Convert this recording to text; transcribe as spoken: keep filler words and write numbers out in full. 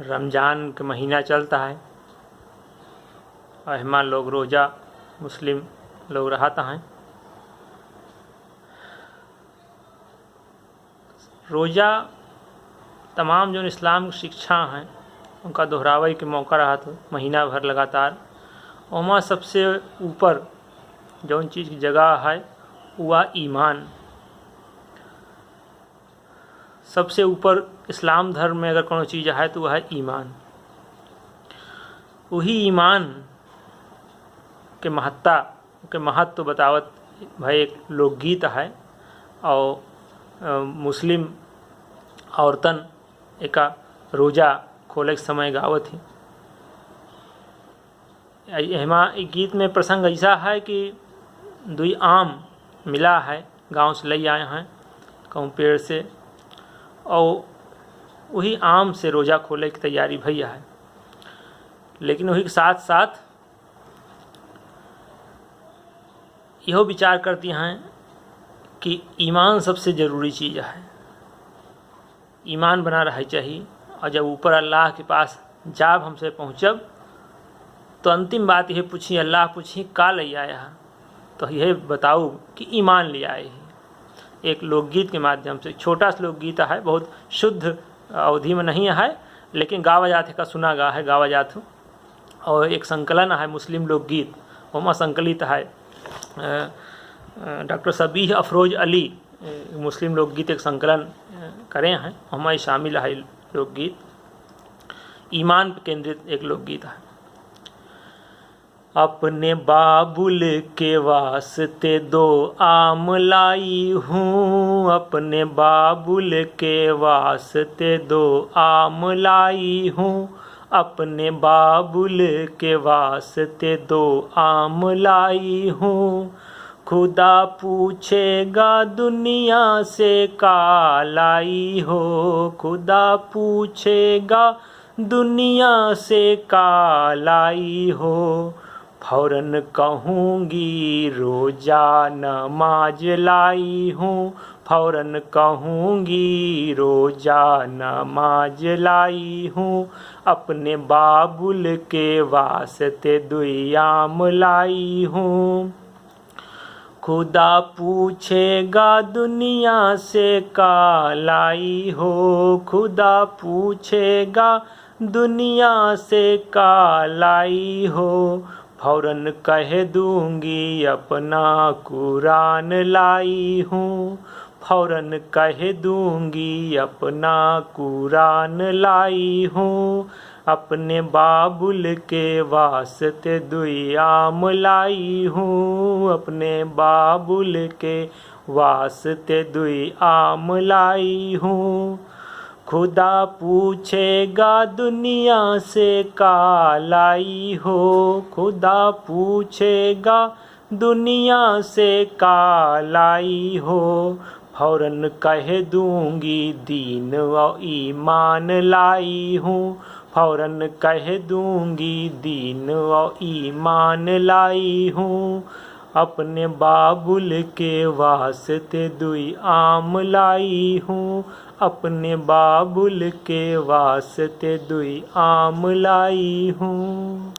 रमजान के महीना चलता है, एहमा लोग रोजा मुस्लिम लोग रहत हैं। रोजा तमाम जौन इस्लाम की शिक्षा हैं, उनका दोहरावे के मौका रहत हो महीना भर लगातार। ओमा सबसे ऊपर जौन चीज की जगह है, वह ईमान। सबसे ऊपर इस्लाम धर्म में अगर कोनो चीज है, तो वह है ईमान। वही ईमान के महत्ता, के महत्व बतावत भाई एक लोकगीत है, और, अ, मुस्लिम औरतन एका रोजा खोले के समय गावत ही। ए-, एहमा, ई गीत में प्रसंग ऐसा है कि दुई आम मिला है, गांव से लई आए हैं कहूँ पेड़ से, और वही आम से रोजा खोले की तैयारी भैया है। लेकिन वही के साथ साथ इहो विचार करती हैं कि ईमान सबसे जरूरी चीज है, ईमान बना रहे चाहिए। और जब ऊपर अल्लाह के पास जाब हमसे पहुँचब, तो अंतिम बात यह पूछी, अल्लाह पूछी, "का ले आया है?" तो यह बताओ कि ईमान ले आए हैं। एक लोकगीत के माध्यम से, छोटा सा लोकगीत है, बहुत शुद्ध अवधि में नहीं है, लेकिन गावा जात है, का सुना गा है, गावा जात हो। और एक संकलन है मुस्लिम लोकगीत, ओमा संकलित है, अ, अ, डॉक्टर सबीह अफरोज अली, अ, मुस्लिम लोकगीत एक संकलन, अ, करे हैं, ओमा ही शामिल है लोकगीत। ईमान पर केंद्रित एक लोकगीत है। अपने बाबुल के वास्ते दो आम लाई हूँ, अपने बाबुल के वास्ते दो आम लाई हूँ, अपने बाबुल के वास्ते दो आम लाई हूँ। खुदा पूछेगा दुनिया से का लाई हो, खुदा पूछेगा दुनिया से का लाई हो। फौरन कहूँगी रोजा नमाज लाई हूँ, फौरन कहूँगी रोजा नमाज लाई हूँ, अपने बाबुल के वास्ते दुई आम लाई हूँ। खुदा पूछेगा दुनिया से का लाई हो, खुदा पूछेगा दुनिया से का लाई हो। फौरन कह दूँगी अपना कुरान लाई हूँ, फौरन कह दूँगी अपना कुरान लाई हूँ। अपने बाबुल के वास्ते दुई आम लाई हूँ, अपने बाबुल के वास्ते दुई आम लाई हूँ। खुदा पूछेगा दुनिया से का लाई हो, खुदा पूछेगा दुनिया से का लाई हो। फौरन कह दूँगी दीन और ईमान लाई हूँ, फौरन कह दूँगी दीन और ईमान लाई हूँ। अपने बाबुल के वास्ते दुई आम लाई हूँ, अपने बाबुल के वास्ते दुई आम लाई हूँ।